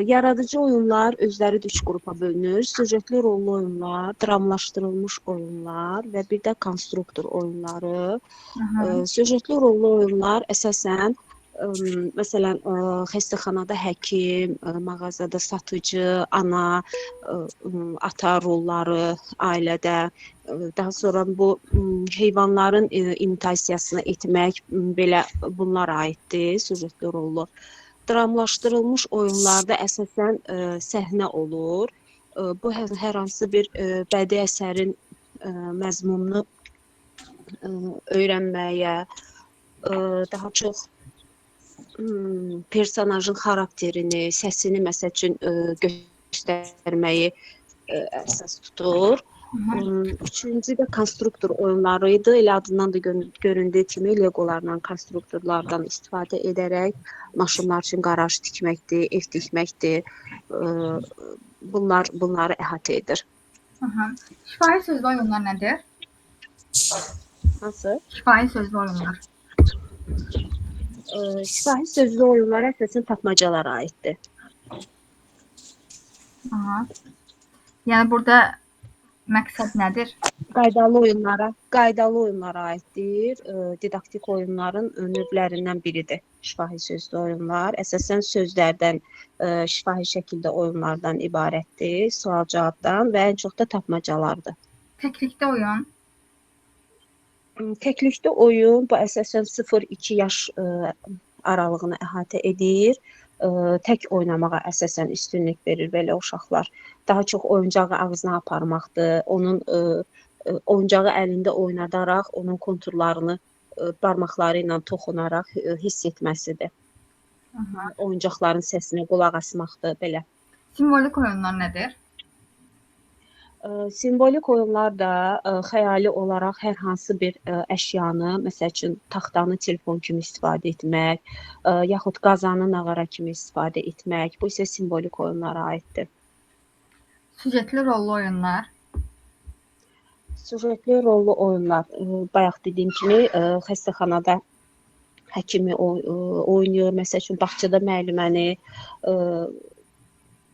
Yaradıcı oyunlar özləri də üç qrupa bölünür. Süjetli rollu oyunlar, dramlaşdırılmış oyunlar və bir də konstruktor oyunları. Aha. Süjetli rollu oyunlar əsasən məsələn, xəstəxanada həkim, mağazada satıcı, ana, ata rolları ailədə, daha sonra bu heyvanların imitasiyasını etmək, belə bunlara aiddir süjetli rollu. Dramlaşdırılmış oyunlarda əsasən səhnə olur. Bu hər hansı bir bədii əsərin məzmununu öyrənməyə, daha çox personajın xarakterini, səsini məsəl üçün göstərməyi əsas tutur. Aha. Üçüncü də konstruktor oyunları idi. Elə adından da göründüyü kimi Legolarla, konstruktorlardan istifadə edərək maşınlar üçün qaraj tikməkdir, ev tikməkdir. Bunlar bunları əhatə edir. Aha. Şifahi sözlü oyunlar nədir? Hansı? Şifahi sözlü oyunlar. Şifahi sözlü oyunlara əsasən tapmacalara aiddir. Aha. Yəni burada məqsəd nədir? Qaydalı oyunlara aiddir. Didaktik oyunların növlərindən biridir şifahi sözlü oyunlar. Əsasən sözlərdən, şifahi şəkildə oyunlardan ibarətdir, sual-cavabdan və ən çox da tapmacalardır. Təklikdə oyun. Təklikdə oyun bu əsasən 0-2 yaş aralığını əhatə edir. Tək oynamağa əsasən üstünlük verir belə uşaqlar. Daha çox oyuncağı ağzına aparmaqdır, onun oyuncağı əlində oynadaraq onun konturlarını barmaqları ilə toxunaraq hiss etməsidir. Aha. Oyuncaqların səsinə qulaq asmaqdır, belə. Simvolik oyunlar nədir? Simvolik oyunlar da xəyali olaraq hər hansı bir əşyanı, məsəl üçün taxtanı telefon kimi istifadə etmək, yaxud qazanı nağara kimi istifadə etmək, bu isə simvolik oyunlara aiddir. Süjetli rollu oyunlar. Süjetli rollu oyunlar, bayaq dediyim kimi, xəstəxanada həkimi oynayır, məsəl üçün bağçada müəlliməni,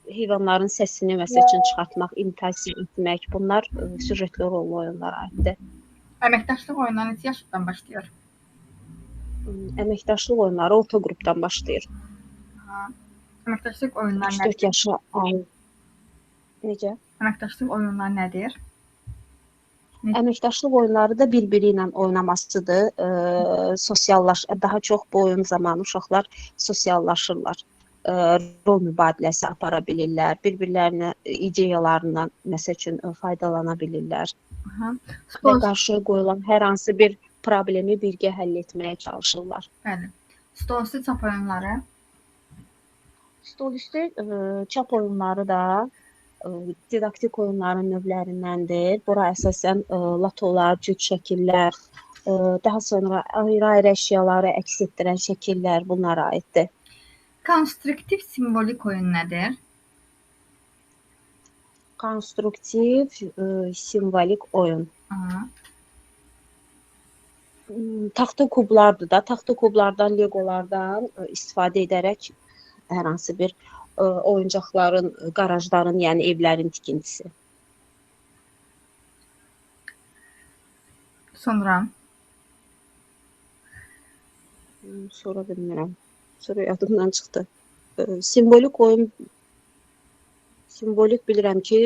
heyvanların səsini məsəl üçün çıxartmaq, imitasiya etmək, bunlar süjetli rollu oyunlara aiddir. Əməkdaşlıq oyunları neçə yaşdan başlayır? Əməkdaşlıq oyunları orta qrupdan başlayır. Aha. Əməkdaşlıq oyunları nədir? 3-4 yaşa aid. Necə? Əməkdaşlıq oyunları nədir? Əməkdaşlıq oyunları da bir-biri ilə oynamasıdır. Daha çox bu oyun zamanı uşaqlar sosiallaşırlar. Rol mübadiləsi apara bilirlər, bir-birlərinə ideyalarından məsəl üçün faydalana bilirlər. Aha. Və qarşıya qoyulan hər hansı bir problemi birgə həll etməyə çalışırlar. Bəli. Stolüstü çap oyunları. Stolüstü çap oyunları da didaktik oyunların növlərindəndir. Bura əsasən latolar, cüt şəkillər, daha sonra ayrı-ayrı əşyaları əks etdirən şəkillər bunlara aiddir. Konstruktiv simvolik oyun nədir? Konstruktiv simvolik oyun. Aha. Taxta kublardır da. Taxta kublardan, legolardan istifadə edərək hər hansı bir oyuncaqların, qarajların, yəni evlərin tikintisi. Sonra? Sonra bilmirəm. Sonra yadımdan çıxdı. Simvolik oyun, simvolik bilirəm ki,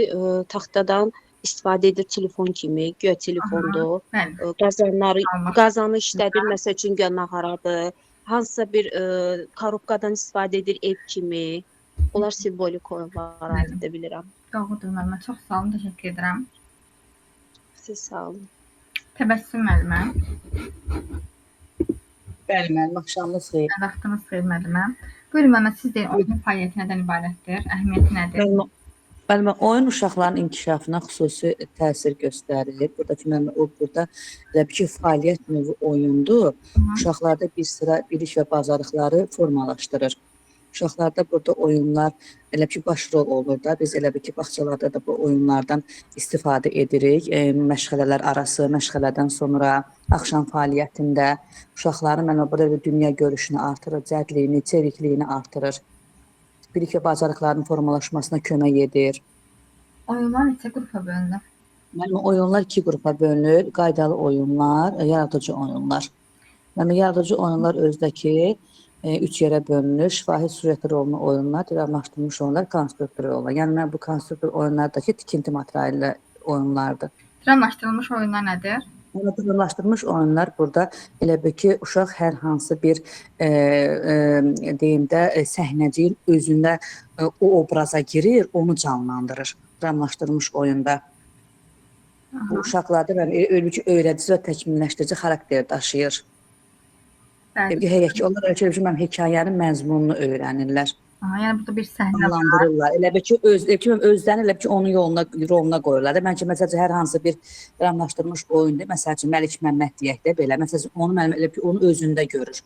taxtadan istifadə edir telefon kimi, güya telefondur. Qazanları, qazanı işlədir, məsəl üçün güya nağaradır. Hansısa bir korobkadan istifadə edir ev kimi. Bunlar simvolik oyunlara aiddir, bilirəm. Doğrudur müəllimə, çox sağ olun, təşəkkür edirəm. Siz sağ olun. Təbəssüm müəllimə. Bəli, müəllim, axşamınız xeyir. Vaxtınız xeyir, müəllimə. Buyurun, müəllimə, siz deyin, oyunun fəaliyyəti nədən ibarətdir, əhəmiyyəti nədir? Müəllimə, oyun uşaqların inkişafına xüsusi təsir göstərir. Buradakı müəllimə, o burada elə bir ki, fəaliyyət növü oyundur. Uşaqlarda bir sıra bilik və bacarıqları formalaşdırır. Uşaqlarda burada oyunlar elə ki, baş rol olur da. Biz elə bir ki, bağçalarda da bu oyunlardan istifadə edirik. Məşğələlər arası, məşğələdən sonra axşam fəaliyyətində uşaqların mən burada bir dünya görüşünü artırır, cəldliyini, çevikliyini artırır. Bilik və bacarıqlarının formalaşmasına kömək edir. Oyunlar neçə qrupa bölünür? Müəllim, oyunlar iki qrupa bölünür. Qaydalı oyunlar, yaradıcı oyunlar. Müəllim, yaradıcı oyunlar özdəki üç yerə bölünür. Şifahi süjetli rollu oyunlar, dramlaşdırılmış oyunlar, konstruktor oyunlar. Yəni mən bu konstruktor oyunlardakı tikinti materialı oyunlardır. Dramlaşdırılmış oyunlar nədir? Yəni dramlaşdırılmış oyunlar burada elə bil ki, uşaq hər hansı bir deyim də səhnəciyin özündə o obraza girir, onu canlandırır dramlaşdırılmış oyunda. Bu uşaqlarda elə ki, öyrədici və təkmilləşdirici xarakter daşıyır. Bəli. Ki, onlar elə ki, mənim hekayənin məzmununu öyrənirlər. Aha, yəni burada bir səhnə var. Canlandırırlar. Elə bil ki, özlərini elə bil ki, onun yoluna, roluna qoyurlar da. Məncə, məsəl üçün, hər hansı bir dramlaşdırılmış oyunda, məsəl üçün, Məlik Məmməd deyək də belə, məsəl üçün, onu mənim elə bil ki, onu özündə görür.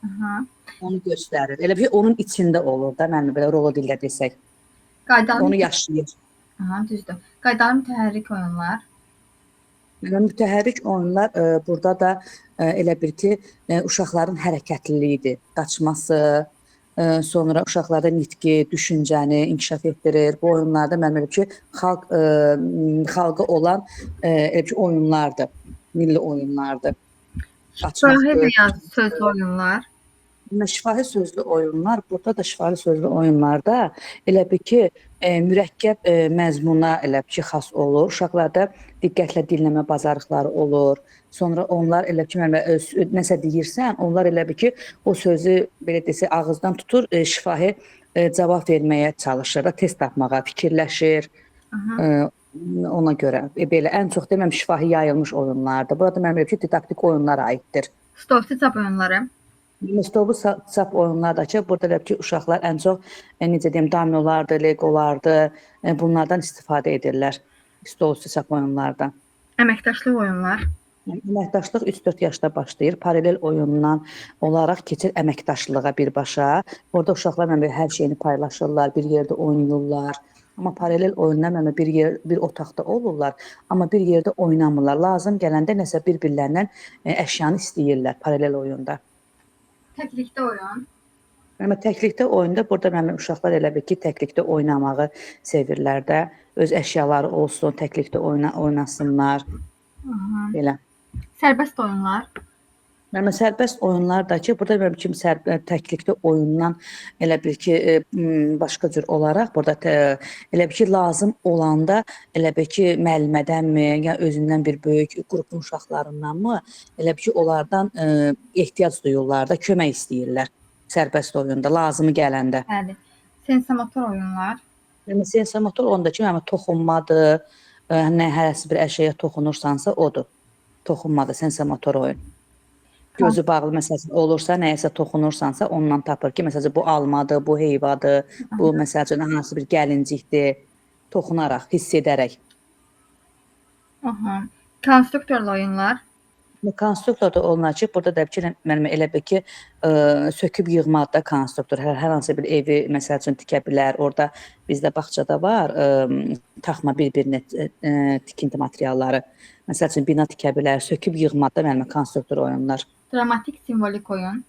Aha. Onu göstərir. Elə bil ki, onun içində olur da, mənim belə rolu dildə desək. Qaydalı Onu yaşayır. Aha, düzdür. Qaydalı mütəhərrik oyunlar. Yəni, mütəhərrik oyunlar burada da elə bil ki, uşaqların hərəkətliliyidir, qaçması, sonra uşaqlarda nitqi, düşüncəni inkişaf etdirir. Bu oyunlarda mənim elə ki, xalqa olan elə ki, oyunlardır, milli oyunlardır. Şifahi və ya sözlü oyunlar. Şifahi sözlü oyunlar, burada da şifahi sözlü oyunlarda elə bil ki, mürəkkəb məzmuna elə bil ki, xas olur. Uşaqlarda diqqətlə dinləmə bacarıqları olur. Sonra onlar elə ki, nəsə deyirsən, onlar elə bil ki, o sözü belə desək ağızdan tutur, şifahi cavab verməyə çalışır da, test tapmağa fikirləşir. Ona görə belə ən çox deməm şifahi yayılmış oyunlardır. Burada mənim elə ki, didaktik oyunlara aiddir. Stolüstü çap oyunları. Stolu çap oyunlardakı burada elə ki, uşaqlar ən çox necə deyim, dominolardır, legolardır, bunlardan istifadə edirlər stolüstü çap oyunlarda. Əməkdaşlıq oyunlar. Əməkdaşlıq 3-4 yaşda başlayır. Paralel oyundan olaraq keçir əməkdaşlığa birbaşa. Orada uşaqlar hər şeyini paylaşırlar, bir yerdə oynayırlar. Amma paralel oyunlar bir yer, bir otaqda olurlar, amma bir yerdə oynamırlar. Lazım gələndə nəsə bir-birlərindən əşyanı istəyirlər paralel oyunda. Təklikdə oyun. Amma təklikdə oyunda burada mənim uşaqlar elə bil ki, təklikdə oynamağı sevirlər də. Öz əşyaları olsun, təklikdə oynasınlar. Aha. Belə. Sərbəst oyunlar. Mənim sərbəst oyunlardakı burada mənim kimi təklikdə oyundan elə bil ki, başqa cür olaraq burada elə bil ki, lazım olanda elə bil ki, müəllimədənmi, ya özündən bir böyük qrupun uşaqlarındanmı, elə bil ki, onlardan ehtiyac duyurlar da, kömək istəyirlər sərbəst oyunda, lazımı gələndə. Bəli. Sensomotor oyunlar. Yəni sensomotor oyundakı mənim toxunmadır, nə hərəsi bir əşyaya toxunursansa odur. Toxunmadır sensomotor oyun. Gözü bağlı məsəl üçün olursa, nəyəsə toxunursansa ondan tapır ki, məsəl üçün bu almadır, bu heyvadır, bu məsəl üçün hansı bir gəlincikdir, toxunaraq, hiss edərək. Aha. Konstruktorlu oyunlar. Konstruktorda olunar ki, burada da ki, mənim elə bil ki, söküb yığmadır da konstruktor. Hər hansı bir evi məsəl üçün tikə bilər. Orada bizdə bağçada var, taxma bir-birinə tikinti materialları. Məsəl üçün bina tikə bilər, söküb yığmadır da mənim konstruktor oyunlar. Dramatik simvolik oyun.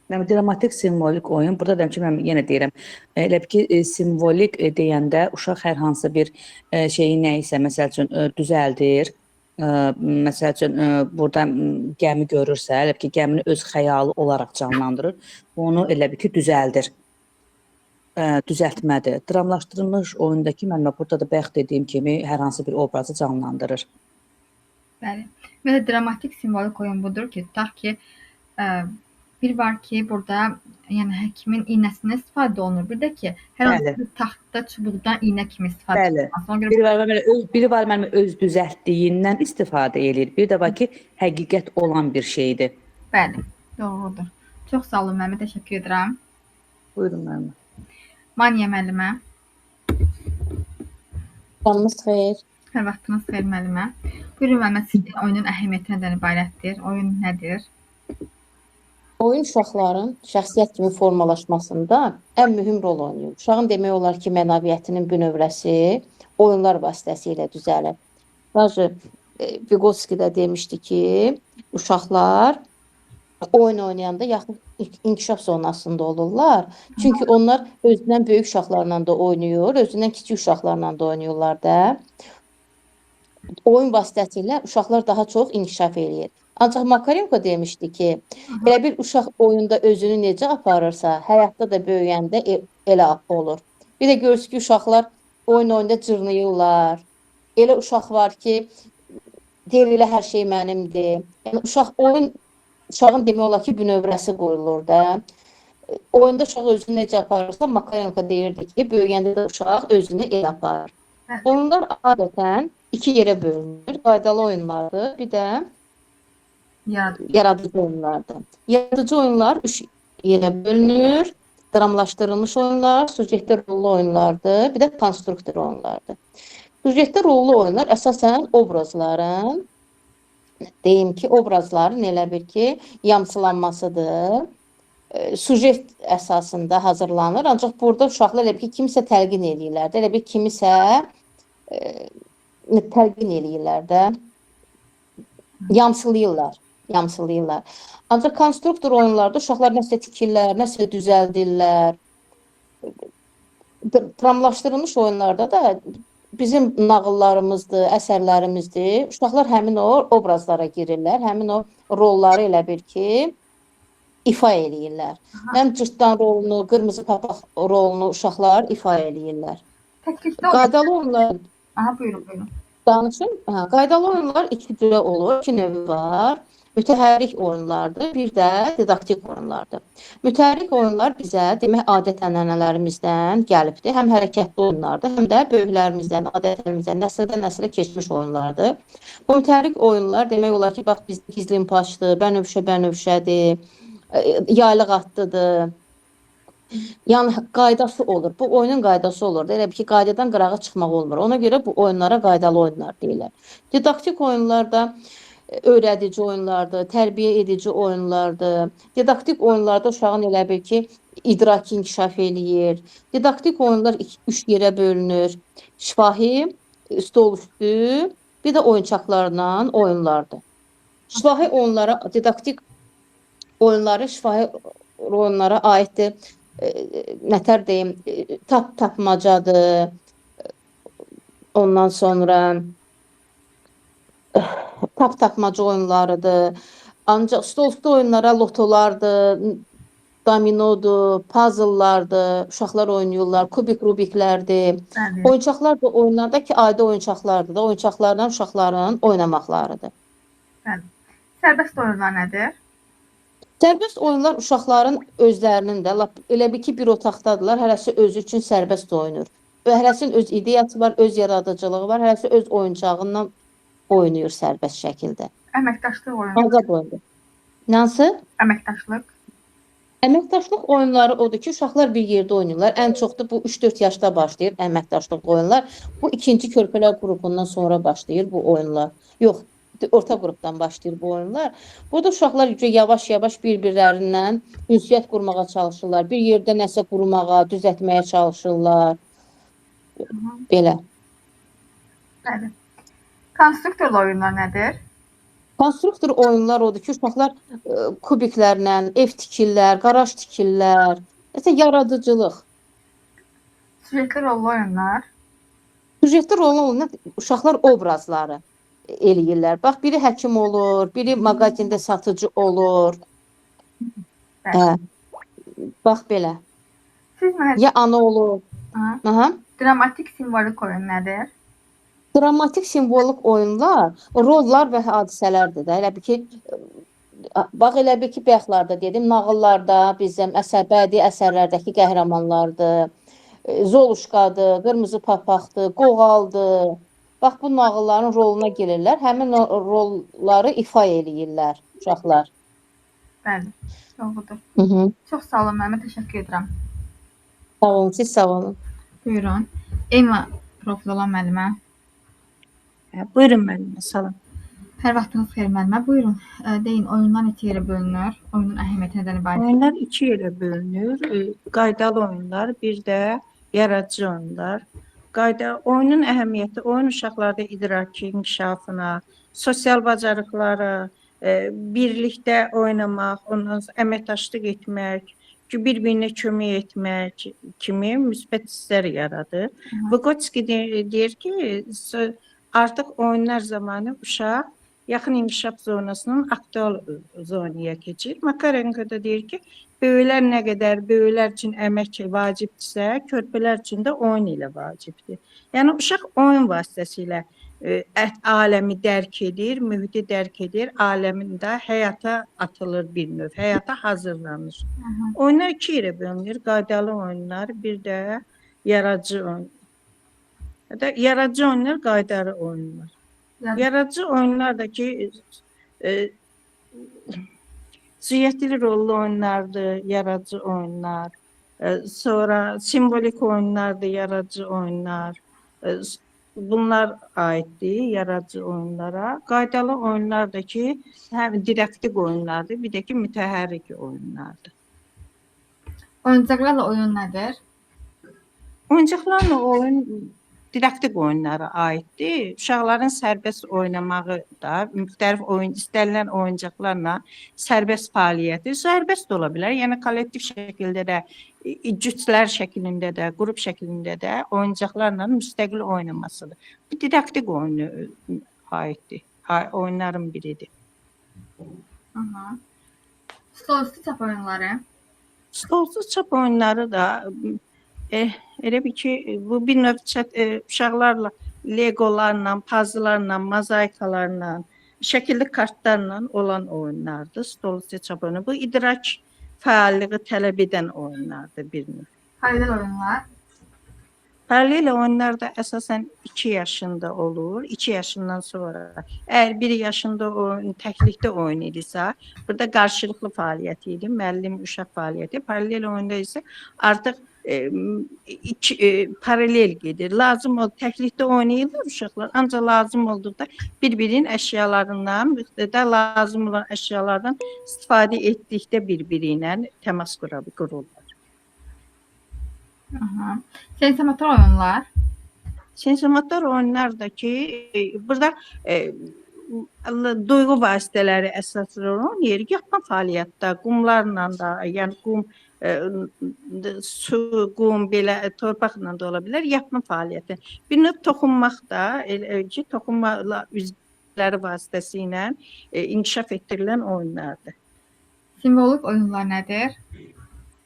Yəni dramatik simvolik oyun. Burada da ki, mən yenə deyirəm, elə bil ki, simvolik deyəndə uşaq hər hansı bir şeyi nə isə məsəl üçün düzəldir. Məsəl üçün burada gəmi görürsə, elə bil ki, gəmini öz xəyalı olaraq canlandırır. Onu elə bil ki, düzəldir. Düzəltmədir. Dramlaşdırılmış oyundakı mənim burada da bayaq dediyim kimi hər hansı bir obrazı canlandırır. Bəli. Belə dramatik simvolik oyun budur ki, tutaq ki, bir var ki, burada yəni həkimin iynəsindən istifadə olunur. Bir də ki, hər hansı bir taxta çubuqdan iynə kimi istifadə olunmaz. Ona görə Biri var mənim öz düzəltdiyindən istifadə eləyir. Bir də var ki, həqiqət olan bir şeydir. Bəli, doğrudur. Çox sağ olun müəllimə, təşəkkür edirəm. Buyurun müəllimə. Maniyə müəllimə. Axşamınız xeyir. Hər vaxtınız xeyir müəllimə. Buyurun müəllimə, sizin oyunun əhəmiyyəti nədən ibarətdir? Oyun nədir? Oyun uşaqların şəxsiyyət kimi formalaşmasında ən mühüm rol oynayır. Uşağın demək olar ki, mənəviyyətinin bünövrəsi oyunlar vasitəsilə düzəlir. Daha Vygotsky də demişdi ki, uşaqlar oyun oynayanda yaxın inkişaf zonasında olurlar. Çünki onlar özündən böyük uşaqlarla da oynayır, özündən kiçik uşaqlarla da oynayırlar da. Oyun vasitəsilə uşaqlar daha çox inkişaf eləyir. Ancaq Makarenko demişdi ki, elə bir uşaq oyunda özünü necə aparırsa, həyatda da böyüyəndə elə olur. Bir də görürsünüz ki, uşaqlar oyun oyunda cırnıyırlar. Elə uşaq var ki, deyir elə hər şey mənimdir. Yəni uşağın demək olar ki, bünövrəsi qoyulur da. Oyunda uşaq özünü necə aparırsa, Makarenko deyirdi ki, böyüyəndə də uşaq özünü elə aparır. Oyunlar adətən iki yerə bölünür. Qaydalı oyunlardır, bir də yaradıcı oyunlardır. Yaradıcı oyunlar üç yerə bölünür. Dramlaşdırılmış oyunlar, sujetli rollu oyunlardır, bir də konstruktor oyunlardır. Sujetli rollu oyunlar əsasən obrazların, deyim ki, obrazların elə bir ki, yamsılanmasıdır. Sujet əsasında hazırlanır. Ancaq burada uşaqlar elə bir ki, kimisə təlqin eləyirlər də, elə bir kimisə təlqin eləyirlər də, yamsılayırlar. Ancaq konstruktor oyunlarda uşaqlar nəsə tikirlər, nəsə düzəldirlər. Dramlaşdırılmış oyunlarda da bizim nağıllarımızdır, əsərlərimizdir. Uşaqlar həmin o obrazlara girirlər, həmin o rolları elə bir ki, ifa eləyirlər. Həm cırtdan rolunu, qırmızı papaq rolunu uşaqlar ifa eləyirlər. Qaydalı oyunlar... Aha, buyurun, buyurun. Danışım. Qaydalı oyunlar iki cürə olur, iki növü var. Mütəhərrik oyunlardır, bir də didaktik oyunlardır. Mütəhərrik oyunlar bizə demək adət-ənənələrimizdən gəlibdir. Həm hərəkətli oyunlardır, həm də böyüklərimizdən, adətlərimizdən, nəsildən nəsilə keçmiş oyunlardır. Bu mütəhərrik oyunlar demək olar ki, bax bizdə gizlin-paçdır, bənövşə-bənövşədir, yaylıq atlıdır. Yəni qaydası olur. Bu oyunun qaydası olur. Elə bir ki, qaydadan qırağa çıxmaq olmur. Ona görə bu oyunlara qaydalı oyunlar deyirlər. Didaktik oyunlar da öyrədici oyunlardır, tərbiyə edici oyunlardır. Didaktik oyunlarda uşağın elə bir ki, idraki inkişaf eləyir. Didaktik oyunlar üç yerə bölünür. Şifahi, stol üstü, bir də oyuncaqlarla oyunlardır. Şifahi oyunlara, didaktik oyunları şifahi oyunlara aiddir. Nətər deyim, tap tapmacadır. Ondan sonra tap tapmaca oyunlarıdır. Ancaq stol üstü oyunlara lotolardır, dominodur, puzzle'lardır, uşaqlar oynayırlar, kubik rubiklərdir. Bəli. Oyuncaqlar da oyunlarda ki, adi oyuncaqlardır da, oyuncaqlardan uşaqların oynamaqlarıdır. Bəli. Sərbəst oyunlar nədir? Sərbəst oyunlar uşaqların özlərinin də, lap elə bir ki, bir otaqdadırlar, hərəsi özü üçün sərbəst oynayır. Və hərəsinin öz ideyası var, öz yaradıcılığı var, hərəsi öz oyuncağından oynayır sərbəst şəkildə. Əməkdaşlıq oyunu. Azad oyundur. Hansı? Əməkdaşlıq. Əməkdaşlıq oyunları odur ki, uşaqlar bir yerdə oynayırlar. Ən çox da bu 3-4 yaşda başlayır əməkdaşlıq oyunlar. Bu ikinci körpələr qrupundan sonra başlayır bu oyunlar. Yox, orta qrupdan başlayır bu oyunlar. Burada uşaqlar yavaş-yavaş bir-birlərindən ünsiyyət qurmağa çalışırlar. Bir yerdə nəsə qurmağa, düzəltməyə çalışırlar. Belə. Bəli. Konstruktorlu oyunlar nədir? Konstruktor oyunlar odur ki, uşaqlar kubiklərlə ev tikirlər, qaraj tikirlər. Məsələn, yaradıcılıq. Süjetli rollu oyunlar. Süjetli rollu oyunlar uşaqlar obrazları eləyirlər. Bax, biri həkim olur, biri mağazində satıcı olur. Bəli. Bax, belə. Siz mənə... Ya ana olur. Aha. Dramatik simvolik oyun nədir? Dramatik simvolik oyunlar rollar və hadisələrdir də. Elə bir ki, bax elə bir ki, bayaqlarda dedim, nağıllarda bizim bədii əsərlərdəki qəhrəmanlardır, Zoluşkadır, qırmızı papaqdır, qoğaldır. Bax, bu nağılların roluna girirlər, həmin o rolları ifa eləyirlər uşaqlar. Bəli, doğrudur. Çox sağ olun, müəllimə, təşəkkür edirəm. Sağ olun, siz sağ olun. Buyurun. Eyma profil olan müəllimə. Buyurun müəllimə, salam. Hər vaxtınız xeyir müəllimə. Buyurun, deyin, oyunlar neçə yerə bölünür? Oyunun əhəmiyyəti nədən ibarət? Oyunlar iki yerə bölünür. Qaydalı oyunlar, bir də yaradıcı oyunlar. Oyunun əhəmiyyəti, oyun uşaqlarda idraki inkişafına, sosial bacarıqları, Birlikdə oynamaq, ondan sonra əməkdaşlıq etmək, ki bir-birinə kömək etmək kimi müsbət hisslər yaradır. Vygotsky deyir ki, artıq oyunlar zamanı uşaq yaxın inkişaf zonasının aktual zonaya keçir. Makarenko da deyir ki, böyüklər nə qədər böyüklər üçün əmək vacibdirsə, körpələr üçün də oyun ilə vacibdir. Yəni uşaq oyun vasitəsilə aləmi dərk edir, mühiti dərk edir, aləmində həyata atılır bir növ, həyata hazırlanır. Oyunlar iki yerə bölünür, qaydalı oyunlar, bir də yaradıcı oyun. Ya da yaradıcı oyunlar, qaydalı oyunlar. Yaradıcı oyunlar da ki, süjetli rollu oyunlardır, yaradıcı oyunlar. Sonra simbolik oyunlardır, yaradıcı oyunlar. Bunlar aiddir yaradıcı oyunlara. Qaydalı oyunlar da ki, həm didaktik oyunlardır, bir də ki, mütəhərrik oyunlardır. Oyuncaqlarla oyun nədir? Oyuncaqlarla oyun didaktik oyunlara aiddir. Uşaqların sərbəst oynamağı da, müxtəlif oyun, istənilən oyuncaqlarla sərbəst fəaliyyəti, sərbəst də ola bilər. Yəni kollektiv şəkildə də, cütlər şəklində də, qrup şəklində də oyuncaqlarla müstəqil oynamasıdır. Bu didaktik oyunu aiddir. Oyunların biridir. Aha. Stolüstü çap oyunları. Stolsuz çap oyunları da elə bir ki, bu bir növ uşaqlarla, legolarla, puzzlelarla, mozaikalarla, şəkilli kartlarla olan oyunlardır. Stolüstü çap oyunu. Bu idrak fəallığı tələb edən oyunlardır bir növ. Paralel oyunlar. Paralel oyunlar da əsasən 2 yaşında olur. 2 yaşından sonra. Əgər 1 yaşında oyun, təklikdə oyun idisə, burada qarşılıqlı fəaliyyət idi, müəllim uşaq fəaliyyəti. Paralel oyunda isə artıq paralel gedir. Lazım ol, təklikdə oynayırlar uşaqlar, ancaq lazım olduqda bir-birinin əşyalarından, da lazım olan əşyalardan istifadə etdikdə bir-biri ilə təmas qururlar. Aha. Sensomotor oyunlar. Sensomotor oyunlar da ki, burada duyğu vasitələri əsas rol oynayır. Yapma fəaliyyətdə qumlarla da, yəni qum, su, qum, belə torpaqla da ola bilər, yapma fəaliyyəti. Bir növ toxunmaq da, elə ki, toxunma üzvləri vasitəsilə inkişaf etdirilən oyunlardır. Simvolik oyunlar nədir?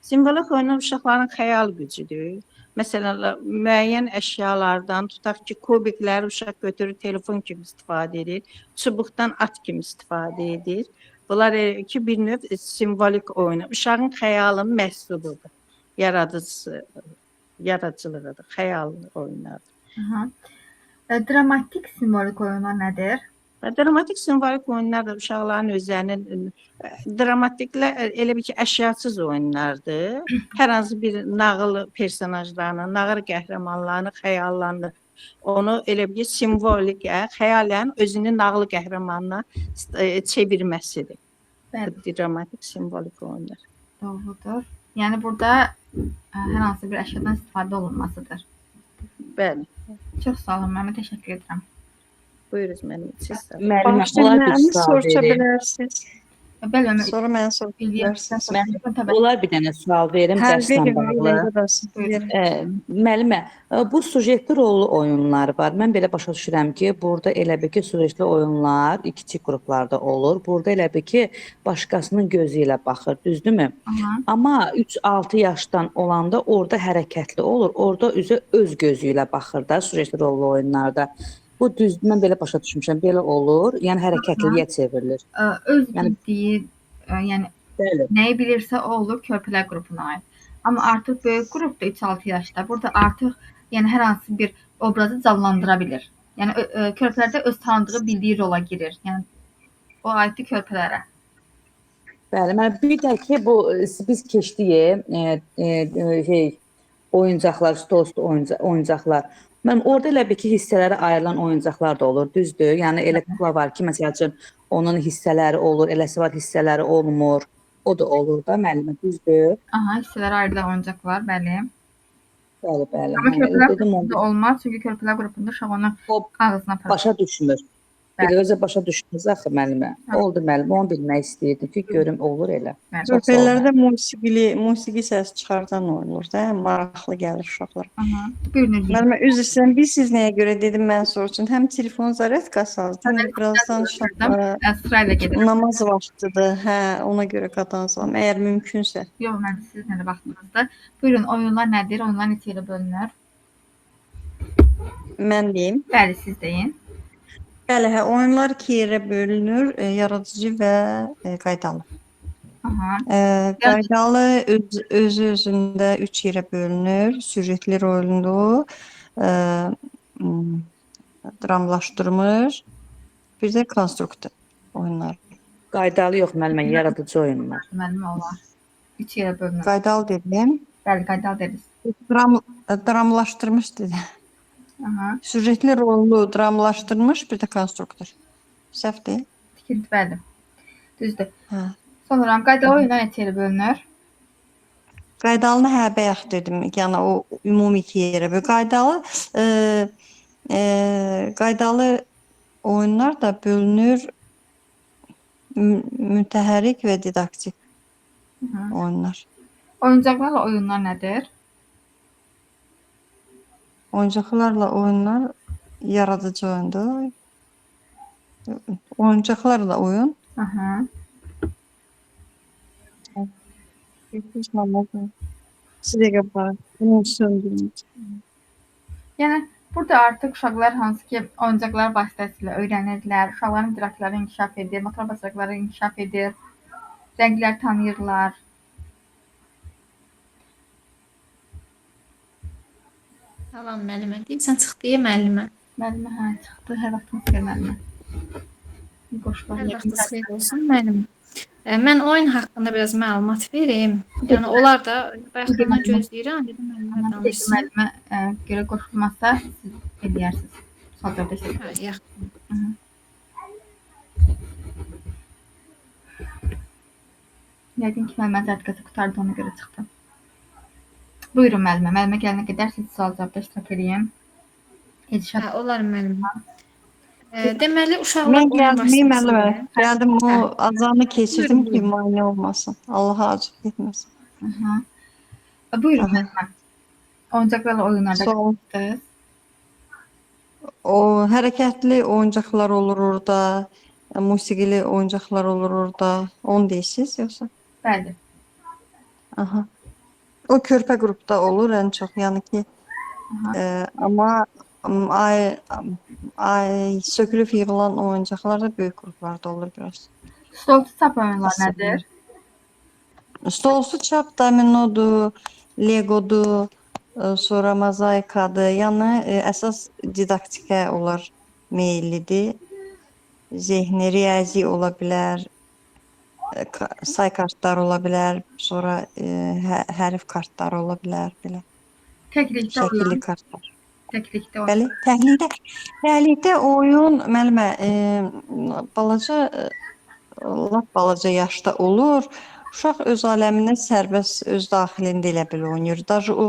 Simvolik oyunlar uşaqların xəyal gücüdür. Məsələn, müəyyən əşyalardan, tutaq ki, kubikləri uşaq götürür, telefon kimi istifadə edir, çubuqdan at kimi istifadə edir. Bunlar ki, bir növ simvolik oyunu. Uşağın xəyalının məhsuludur. Yaradıcısı, yaradıcılığıdır, xəyal oyunlardır. Aha. Dramatik simvolik oyunlar nədir? Dramatik simvolik oyunlar da uşaqların özlərinin dramatiklər elə bir ki, əşyasız oyunlardır. Hər hansı bir nağıl personajlarını, nağıl qəhrəmanlarını xəyallandır. Onu elə bir ki, simvolik, xəyalən özünü nağıl qəhrəmanına çevirməsidir. Bəli. Dramatik simvolik oyunlar. Doğrudur. Yəni burada hər hansı bir əşyadan istifadə olunmasıdır. Bəli. Çox sağ olun, müəllimə, təşəkkür edirəm. Buyurun müəllim, siz sağ olun. Müəllimə, olar bir Məni sual soruşa verim. bilərsiniz. Bəli, müəllimə, Sonra mənə soruşa bilərsiniz. Mən olar bir dənə sual verim Hə, dərslə verin, bağlı. Verin. Müəllimə, bu sujetli rollu oyunlar var. Mən belə başa düşürəm ki, burada elə bil ki, sujetli oyunlar kiçik qruplarda olur. Burada elə bil ki, başqasının gözü ilə baxır, düzdürmü? Aha. Amma 3-6 yaşdan olanda orada hərəkətli olur. Orada üzə öz gözü ilə baxır da sujetli rollu oyunlarda. Bu düzdür, mən belə başa düşmüşəm. Belə olur. Yəni hərəkətliliyə çevrilir. Öz Yəni bildiyi, yəni Bəli. nəyi bilirsə o olur körpələr qrupuna aid. Amma artıq böyük qrupda 3-6 yaşda burada artıq yəni hər hansı bir obrazı canlandıra bilir. Yəni körpələrdə öz tanıdığı, bildiyi rola girir. Yəni o aiddir körpələrə. Bəli, mən bir də ki bu biz keçdik oyuncaqlar, stolüstü oyuncaqlar. Mən orada elə bir ki hissələrə ayrılan oyuncaqlar da olur, düzdür? Yəni elə kukla var ki, məsəl üçün onun hissələri olur, eləsi var hissələri olmur. O da olur da müəllimə, düzdür? Aha, hissələrə ayrılan oyuncaqlar, bəli. Bəli, bəli. Amma Hə, körpələr dedim qrupunda onu. olmaz, çünki körpələr qrupunda uşaq onu O ağzına aparır. başa düşmür. Bir də özə başa düşməz axı müəllimə. Oldu müəllim, onu bilmək istəyirdim ki, görüm olur elə. Körpələrdə musiqi səsi çıxardan olur da, maraqlı gəlir uşaqlara. Aha. Buyurun. Müəllimə, üzr istəyirəm, bilirsiniz nəyə görə dedim mən soruşun. Həm telefon zaryadkası azdır, həm də birazdan sırayla gedir. Namaz vaxtıdır. Hə, ona görə qadan salam, əgər mümkünsə. Yox, mən sizin elə vaxtınızda. Buyurun, oyunlar nədir? Oyunlar neçə yerə bölünür? Mən deyim. Bəli, siz deyin. Bəli, hə, oyunlar iki yerə bölünür, yaradıcı və qaydalı. Aha. Qaydalı özü özündə üç yerə bölünür. Süjetli rollu, dramlaşdırmış, bir də konstruktor oyunlar. Qaydalı yox müəllimə, yaradıcı oyunlar. Müəllimə olar. Üç yerə bölünür. Qaydalı dedim. Bəli, qaydalı dediniz. Dramlaşdırmış dedim. Aha. Süjetli rollu, dramlaşdırmış, bir də konstruktor. Səhv deyil. Tikinti, bəli. Düzdür. Hə. Sonra qaydalı oyunlar neçə yerə bölünür? Qaydalını hə bayaq dedim. Yəni o ümumi iki yerə bölünür. Qaydalı qaydalı oyunlar da bölünür mütəhərrik və didaktik oyunlar. Oyuncaqlarla oyunlar nədir? Oyuncaqlarla oyunlar yaradıcı oyundur. Oyuncaqlarla oyun. Aha. Sizə bax, bunu söndürün. Yəni burada artıq uşaqlar hansı ki oyuncaqlar vasitəsilə öyrənirlər, uşaqların idrakları inkişaf edir, motor bacarıqları inkişaf edir, rənglər tanıyırlar. Salam müəllimə. Deyirsən çıxdı müəllimə. Müəllimə hə çıxdı. Hər vaxtınız xeyir müəllimə. Qoşular. Hər vaxtınız xeyir olsun müəllimə. Mən oyun haqqında biraz məlumat verim. Yəni onlar da bayaqdan gözləyirəm, dedim müəllimə danışsın. Müəllimə görə qoşulmazsa siz eləyərsiniz. Sual cavab istəyirəm. Hə, yaxşı. Yəqin ki, müəllimə zərtkası qurtardı, ona görə çıxdı. Buyurun müəllimə. Müəllimə gələnə qədər siz sual cavabda iştirak eləyin. Hə, olar müəllimə. Deməli, uşaqlar mən gəldim müəllimə. Gəldim, o azanı keçirdim ki, mane olmasın. Allaha acıq getməsin. Aha. Buyurun müəllimə. Oyuncaqlarla oyunlarda qatışdınız. O hərəkətli oyuncaqlar olur orada, musiqili oyuncaqlar olur orada. Onu deyirsiniz yoxsa? Bəli. Aha. O körpə qrupda olur ən çox, yəni ki, amma ay sökülüb yığılan oyuncaqlar da böyük qruplarda olur biraz. Stolsu çap oyunlar nədir? Stolsu çap dominodur, legodur, sonra mozaikadır. Yəni əsas didaktikə onlar meyillidir. Zehni, riyazi ola bilər, say kartları ola bilər, sonra hərf kartları ola bilər, belə. Təklikdə oyun. Şəkilli kartlar. Təklikdə oyun. Bəli, təklikdə oyun müəllimə, balaca, lap balaca yaşda olur. Uşaq öz aləmində sərbəst, öz daxilində elə belə oynayır. Daşı o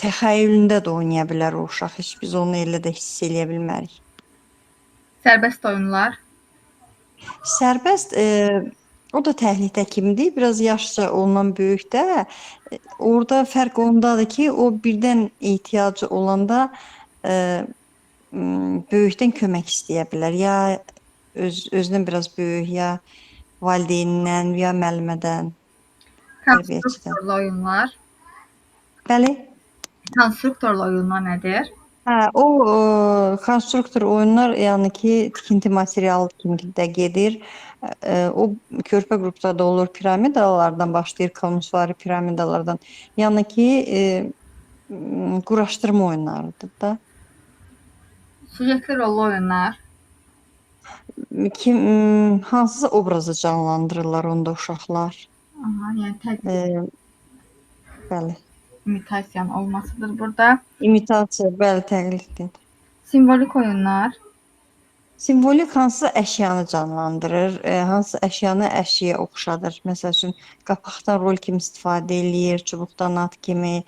təxəyyülündə də oynaya bilər o uşaq. Heç biz onu elə də hiss eləyə bilmərik. Sərbəst oyunlar. Sərbəst, o da təhlikdə kimidir, biraz yaşca ondan böyük də. Orada fərq ondadır ki, o birdən ehtiyacı olanda böyükdən kömək istəyə bilər. Ya özündən biraz böyük, ya valideynindən, ya müəllimədən, tərbiyəçidən. Konstruktorlu oyunlar. Bəli. Konstruktorlu oyunlar nədir? Hə, o konstruktor oyunlar, yəni ki, tikinti materialı kimi də gedir. O körpə qrupda da olur, piramidalardan başlayır, konusvari piramidalardan. Yəni ki, quraşdırma oyunlarıdır da. Süjetli rollu oyunlar. Kim, hansısa obrazı canlandırırlar onda uşaqlar. Aha, yəni təqlid. Bəli. İmitasiyanın olmasıdır burada. İmitasiya, bəli, təqliddir. Simvolik oyunlar. Simvolik hansısa əşyanı canlandırır, hansı əşyanı əşyaya oxşadır. Məsəl üçün, qapaqdan rol kimi istifadə eləyir, çubuqdan at kimi,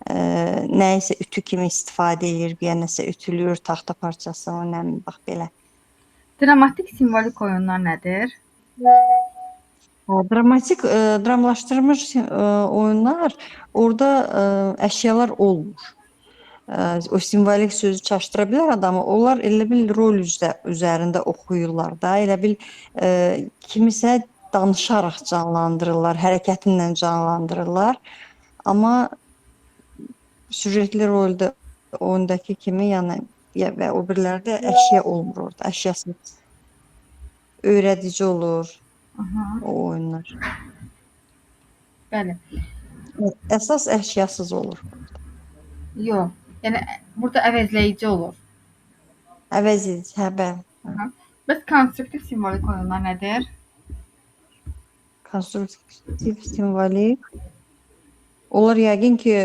nəyisə ütü kimi istifadə eləyir, bir nəsə ütülür, taxta parçası, o nə, bax belə. Dramatik simvolik oyunlar nədir? Dramatik, dramlaşdırılmış oyunlar, orada əşyalar olmur. O simvolik sözü çaşdıra bilər adamı. Onlar elə bil rol üzərində oxuyurlar da, elə bil kimisə danışaraq canlandırırlar, hərəkətinlə canlandırırlar. Amma süjetli rolda oyundakı kimi, yəni və o birilərdə əşya olmur orada, əşyasız. Öyrədici olur o oyunlar. Bəli. Əsas əşyasız olur. Yox. Yəni burada əvəzləyici olur. Əvəz edici, hə, bəli. Bəs konstruktiv simvolik oyunlar nədir? Konstruktiv simvolik. Onlar yəqin ki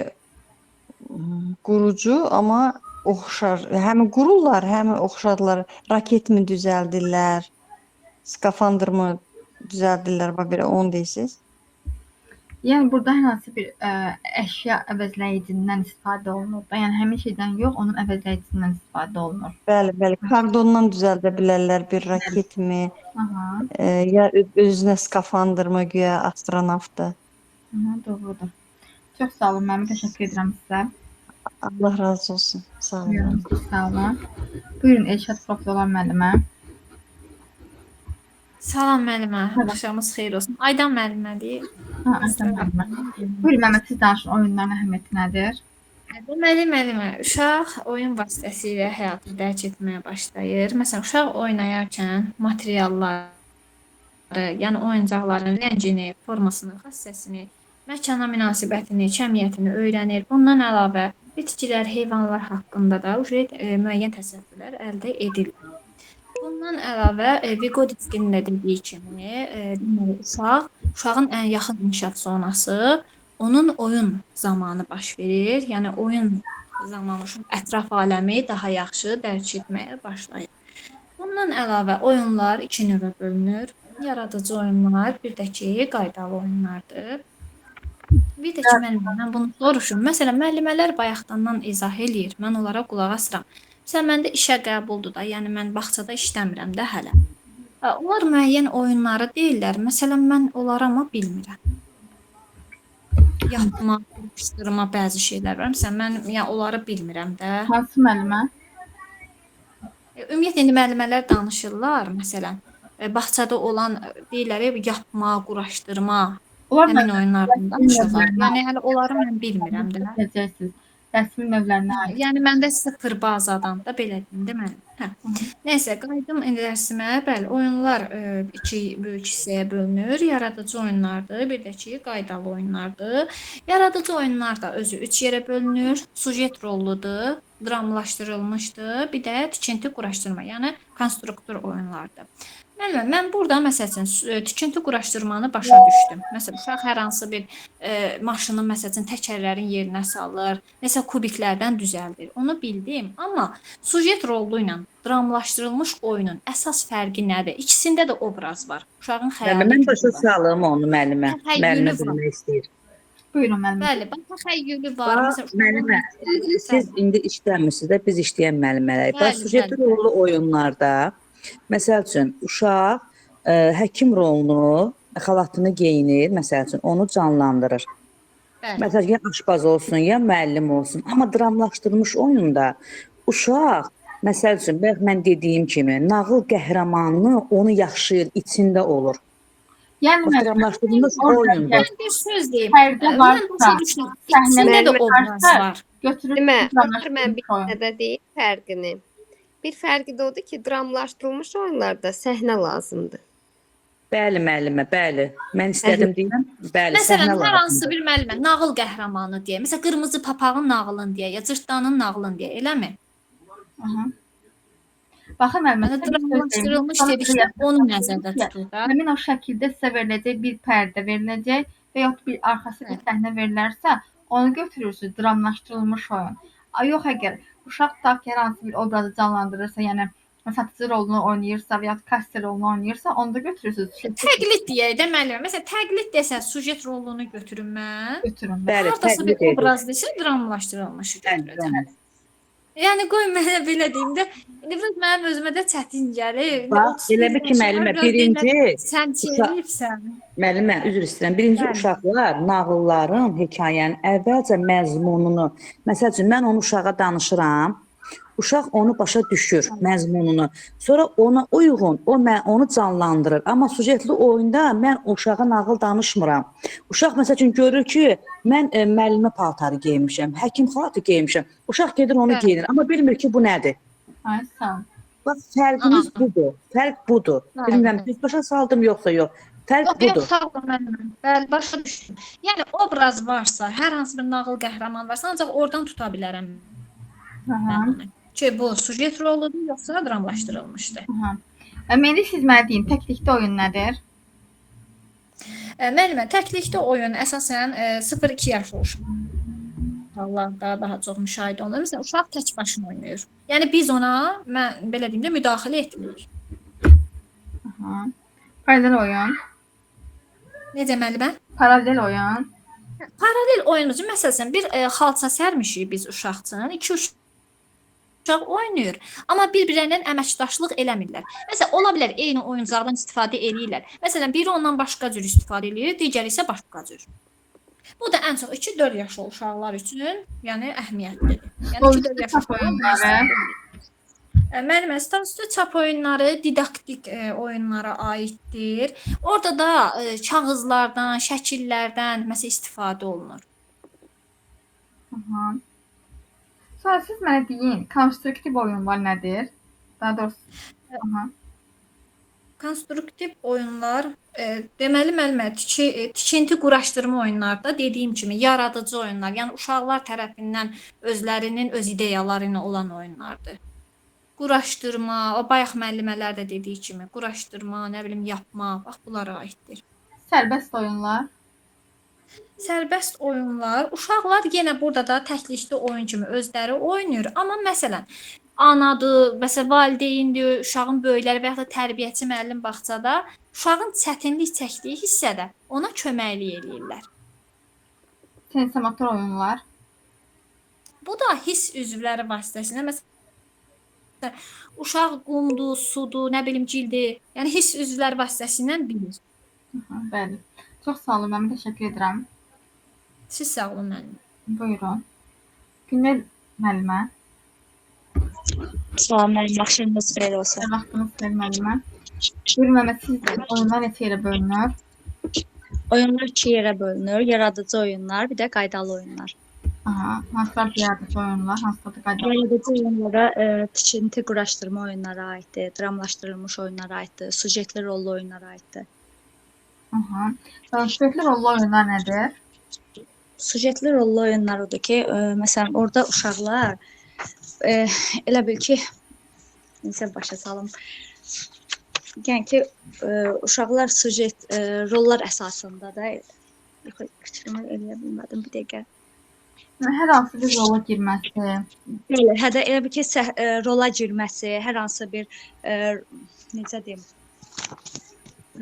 qurucu, amma oxşar. Həm qururlar, həm oxşarlar. Raket mi düzəldirlər, skafandr mı düzəldirlər, bax belə onu deyirsiniz. Yəni burada hər hansı bir əşya əvəzləyicindən istifadə olunur da. Yəni həmin şeydən yox, onun əvəzləyicisindən istifadə olunur. Bəli, bəli. Kardondan düzəldə bilərlər bir raket mi, ya özünə skafandr mı, güya astronavtdır. Aha, doğrudur. Çox sağ olun, müəllim. Təşəkkür edirəm sizə. Allah razı olsun. Sağ olun. Buyurun, sağ olun. Buyurun, Elşad Profil müəllimə. Salam müəllimə, axşamınız xeyir olsun. Aydan müəllimədir. Ha, Aydan müəllimə. Buyurun, müəllimə, siz danışın, oyunların əhəmiyyəti nədir? Deməli, müəllimə, uşaq oyun vasitəsilə həyatı dərk etməyə başlayır. Məsələn, uşaq oynayarkən materialları, yəni oyuncaqların rəngini, formasını, xassəsini, məkana münasibətini, kəmiyyətini öyrənir. Bundan əlavə, bitkilər, heyvanlar haqqında da müəyyən təsəvvürlər əldə edilir. Bundan əlavə, Vygotsky'nin də dediyi kimi, deməli, uşağın ən yaxın inkişaf zonası onun oyun zamanı baş verir. Yəni, oyun zamanı uşaq ətraf aləmi daha yaxşı dərk etməyə başlayır. Bundan əlavə, oyunlar iki növə bölünür. Yaradıcı oyunlar, bir də ki, qaydalı oyunlardır. Bir də ki, mən bunu soruşum. Məsələn, müəllimələr bayaqdandan izah eləyir. Mən onlara qulaq asıram. Məsələn, məndə işə qəbuldur da, yəni mən bağçada işləmirəm də hələ. Onlar müəyyən oyunları deyirlər. Məsələn, mən onları amma bilmirəm. Yatma, quraşdırma bəzi şeylər var. Məsələn, mən yəni, onları bilmirəm də. Hansı müəllimə? Ümumiyyətlə, indi müəllimələr danışırlar, məsələn. Bağçada olan deyirlər, yapma, quraşdırma, həmin oyunlardan danışırlar. Yəni, hələ onları mən bilmirəm də. Biləcəksiniz. Rəsmi növlərinə aid. Yəni, məndə sıfır bazadan da belə deyim, də mənim. Hə. Nəysə, qayıdım indi dərsimə. Bəli, oyunlar iki böyük hissəyə bölünür. Yaradıcı oyunlardır, bir də ki, qaydalı oyunlardır. Yaradıcı oyunlar da özü üç yerə bölünür. Sujet rolludur, dramlaşdırılmışdır, bir də tikinti quraşdırma, yəni konstruktor oyunlardır. Müəllimə, mən burada məsəl üçün tikinti quraşdırmanı başa düşdüm. Məsələn, uşaq hər hansı bir maşını məsəl üçün təkərlərin yerinə salır, nəsə kubiklərdən düzəldir. Onu bildim, amma sujet rollu ilə dramlaşdırılmış oyunun əsas fərqi nədir? İkisində də obraz var. Uşağın xəyali Mən başa salım onu müəllimə. Müəllimə bilmək istəyir. Buyurun müəllimə. Bəli, bax təxəyyülü var. Məsələn, müəllimə, siz indi işləmirsiniz də, biz işləyən müəllimələyik. Bax, sujetli rollu oyunlarda məsəl üçün, uşaq həkim rolunu, xalatını geyinir, məsəl üçün, onu canlandırır. Bəli. Məsəl üçün, ya aşpaz olsun, ya müəllim olsun. Amma dramlaşdırılmış oyunda uşaq, məsəl üçün, bayaq mən dediyim kimi, nağıl qəhrəmanını onu yaşayır, içində olur. Yəni, dramlaşdırılmış oyundur. Mən bir söz deyim. Mən başa düşdüm, içində də obraz var. Götürür, mən bir də deyim fərqini. Bir fərqi də odur ki, dramlaşdırılmış oyunlarda səhnə lazımdır. Bəli, müəllimə, bəli. Mən istədim deyəm, bəli, məsələn, səhnə hər hansı bir müəllimə nağıl qəhrəmanı deyə, məsələn, qırmızı papağın nağılını deyə, ya cırtdanın nağılını deyə, eləmi? Aha. Baxın, müəllimə, dramlaşdırılmış dedikdə onu nəzərdə tutur da. Həmin o şəkildə sizə veriləcək bir pərdə veriləcək və yaxud bir arxası bir səhnə verilərsə, onu götürürsünüz, dramlaşdırılmış oyun. Yox, əgər uşaq tutaq ki, hər hansı bir obrazı canlandırırsa, yəni satıcı rolunu oynayırsa və ya kasser rolunu oynayırsa, onu da götürürsünüz. Təqlid deyək də müəllimə. Məsələn, təqlid desə sujet rolunu götürüm mən. Götürün. Bəli, hardasa bir obrazdırsa dramlaşdırılmışı götürəcəm. Yəni qoy mənə belə deyim də, indi biraz mənim özümə də çətin gəlir. Bax, elə bir ki, müəllimə, birinci sən çeviribsən. Müəllimə, üzr istəyirəm. Birinci Bəli. Uşaqlar nağılların, hekayənin əvvəlcə məzmununu, məsəl üçün mən onu uşağa danışıram. Uşaq onu başa düşür, məzmununu. Sonra ona uyğun, o mən onu canlandırır. Amma sujetli oyunda mən uşağa nağıl danışmıram. Uşaq məsəl üçün görür ki, mən müəllimə paltarı geyinmişəm, həkim xalatı geyinmişəm. Uşaq gedir onu geyinir, amma bilmir ki, bu nədir. Ay, sağ ol. Bax, fərqimiz budur. Fərq budur. Bilmirəm, düz başa saldım yoxsa yox. Fərq Yox, yox, budur. sağ olun müəllimə. Bəli, başa düşdüm. Yəni obraz varsa, hər hansı bir nağıl qəhrəman varsa, ancaq oradan tuta bilərəm mən onu. Ki bu sujet roludur, yoxsa dramlaşdırılmışdır. Aha. Meyli siz mənə deyin, təklikdə oyun nədir? Müəllimə, təklikdə oyun əsasən 0-2 yaşlı uşaqlarda daha çox müşahidə olunur. Məsələn, uşaq tək başına oynayır. Yəni biz ona, mən belə deyim də, müdaxilə etmirik. Aha. Paralel oyun. Necə müəllimə? Paralel oyun. Paralel oyun üçün məsələn bir xalça sərmişik biz uşaq üçün. 2 uşaq oynayır, amma bir-birlərindən əməkdaşlıq eləmirlər. Məsələn, ola bilər eyni oyuncaqdan istifadə eləyirlər. Məsələn, biri ondan başqa cür istifadə eləyir, digəri isə başqa cür. Bu da ən çox 2-4 yaşlı uşaqlar üçün, yəni əhəmiyyətlidir. Yəni 2-4 yaşlı Çap oyunları. Müəllimə, stolüstü çap oyunları didaktik oyunlara aiddir. Orada da kağızlardan, şəkillərdən məsələn istifadə olunur. Aha. Sonra siz mənə deyin, konstruktiv oyunlar nədir? Daha doğrusu, aha. Konstruktiv oyunlar, deməli müəllimə, tikinti quraşdırma oyunlarda dediyim kimi yaradıcı oyunlar, yəni uşaqlar tərəfindən özlərinin öz ideyaları ilə olan oyunlardır. Quraşdırma, o bayaq müəllimələr də dediyi kimi, quraşdırma, nə bilim yapma, bax bunlara aiddir. Sərbəst oyunlar. Sərbəst oyunlar, uşaqlar yenə burada da təklikli oyun kimi özləri oynayır. Amma məsələn, anadır, məsələn, valideyndir, uşağın böyükləri və yaxud da tərbiyəçi müəllim bağçada uşağın çətinlik çəkdiyi hissədə ona köməklik eləyirlər. Sensomotor oyunlar. Bu da hiss üzvləri vasitəsilə, məsələn, uşaq qumdur, sudur, nə bilim cildir, yəni hiss üzvləri vasitəsilə bilir. Aha, bəli. Çox sağ olun, müəllimə, təşəkkür edirəm. Siz sağ olun müəllim. Buyurun. Günel müəllimə. Salam müəllim, axşamınız xeyir olsun. Hər vaxtınız xeyir müəllimə. Buyurun müəllimə, siz oyunlar neçə yerə bölünür? Oyunlar iki yerə bölünür. Yaradıcı oyunlar, bir də qaydalı oyunlar. Aha, hansılar yaradıcı oyunlar, hansılar da qaydalı? Yaradıcı oyunlara tikinti quraşdırma oyunlara aiddir, dramlaşdırılmış oyunlara aiddir, sujetli rollu oyunlara aiddir. Aha. Sujetli rollu oyunlar nədir? Sujetli rollu oyunlar odur ki, məsələn, orada uşaqlar elə bil ki, necə başa salım? Yəni ki, uşaqlar sujet, rollar əsasında da fikrimi eləyə bilmədim bir dəqiqə. Hər hansı bir rola girməsi. Bəli, hə də elə bil ki, rola girməsi, hər hansı bir necə deyim,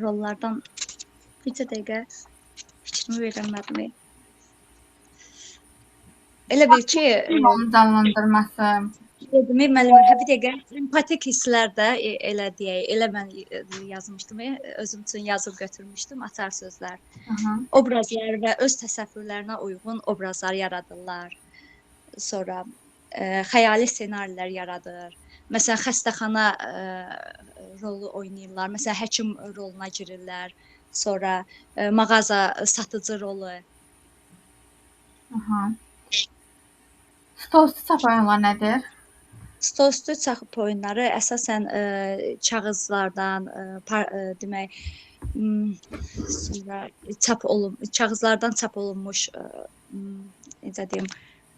rollardan neçə dəqiqə fikrimi verəmədim. Elə bil ki, Rolunu canlandırması. Dedim, müəllim, hə bir dəqiqə, empatik hisslər də elə deyək, elə mən yazmışdım, özüm üçün yazıb götürmüşdüm, açar sözlər. Aha. Obrazlar və öz təsəvvürlərinə uyğun obrazlar yaradırlar. Sonra xəyali ssenarilər yaradır. Məsələn, xəstəxana rolu oynayırlar, məsələn, həkim roluna girirlər. Sonra mağaza satıcı rolu. Aha. Stolüstü çap oyunları nədir? Stolüstü çap oyunları əsasən kağızlardan, demək, sonra çap olun, kağızlardan çap olunmuş, necə deyim,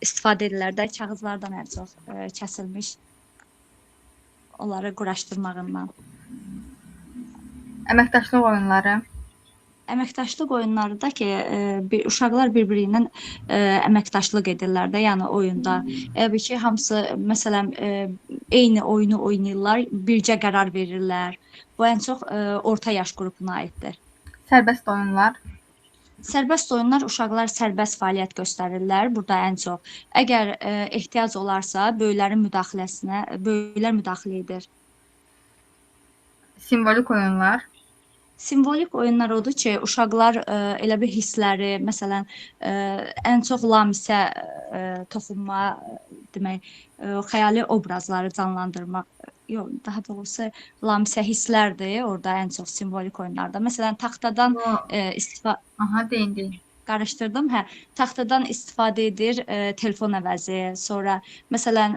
istifadə edirlər də, kağızlardan ən çox kəsilmiş onları quraşdırmağından. Əməkdaşlıq oyunları. Əməkdaşlıq oyunları da ki, uşaqlar bir-biri ilə əməkdaşlıq edirlər də, yəni oyunda. Elə bil ki, hamısı məsələn eyni oyunu oynayırlar, bircə qərar verirlər. Bu ən çox orta yaş qrupuna aiddir. Sərbəst oyunlar. Sərbəst oyunlar uşaqlar sərbəst fəaliyyət göstərirlər burada ən çox. Əgər ehtiyac olarsa, böyüklərin müdaxiləsinə, böyüklər müdaxilə edir. Simvolik oyunlar. Simvolik oyunlar odur ki, uşaqlar elə bir hissləri, məsələn, ən çox lamisə toxunma, demək, xəyali obrazları canlandırmaq, yox, daha doğrusu lamisə hisslərdir orada ən çox simvolik oyunlarda. Məsələn, taxtadan istifadə Aha, deyin, deyin. Qarışdırdım. Hə, taxtadan istifadə edir telefon əvəzi, sonra məsələn,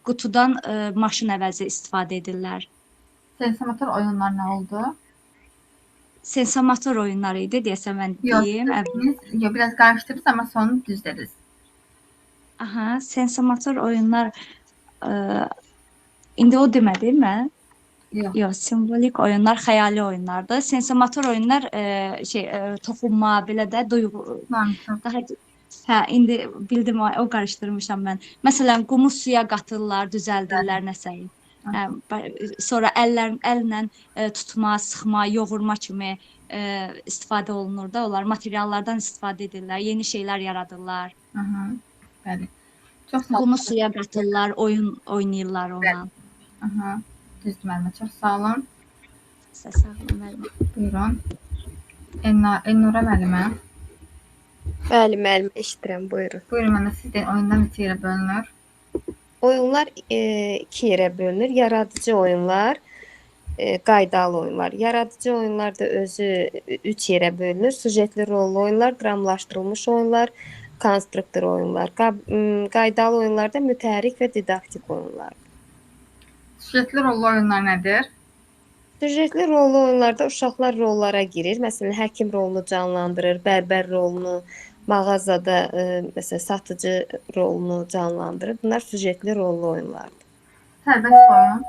qutudan maşın əvəzi istifadə edirlər. Sensomotor oyunlar nə oldu? Sensomotor oyunları idi deyəsən mən deyim. Yox, yox, biraz qarışdırdınız, amma sonunu düz dediniz. Aha, sensomotor oyunlar indi o demədi mən? Yox. Yox, simvolik oyunlar xəyali oyunlardır. Sensomotor oyunlar toxunma, belə də duyğu. Daha hə, indi bildim, o qarışdırmışam mən. Məsələn, qumu suya qatırlar, düzəldirlər nəsə. Hə, sonra əllə tutma, sıxma, yoğurma kimi istifadə olunur da, onlar materiallardan istifadə edirlər, yeni şeylər yaradırlar. Aha, bəli. Çox sağ olun. Qumu suya qatırlar, oyun oynayırlar onunla. Aha, düzdür müəllimə, çox sağ olun. Sizə sağ olun müəllimə. Buyurun. Elnura müəllimə. Bəli müəllimə, eşidirəm, buyurun. Buyurun müəllimə, siz deyin, oyunlar neçə yerə bölünür? Oyunlar iki yerə bölünür. Yaradıcı oyunlar, qaydalı oyunlar. Yaradıcı oyunlar da özü 3 yerə bölünür. Sujetli rollu oyunlar, dramlaşdırılmış oyunlar, konstruktor oyunlar. Qaydalı oyunlarda mütəhərrik və didaktik oyunlar. Sujetli rollu oyunlar nədir? Sujetli rollu oyunlarda uşaqlar rollara girir. Məsələn, həkim rolunu canlandırır, bərbər rolunu, mağazada məsələn, satıcı rolunu canlandırır. Bunlar sujetli rollu oyunlardır. Sərbəst oyun.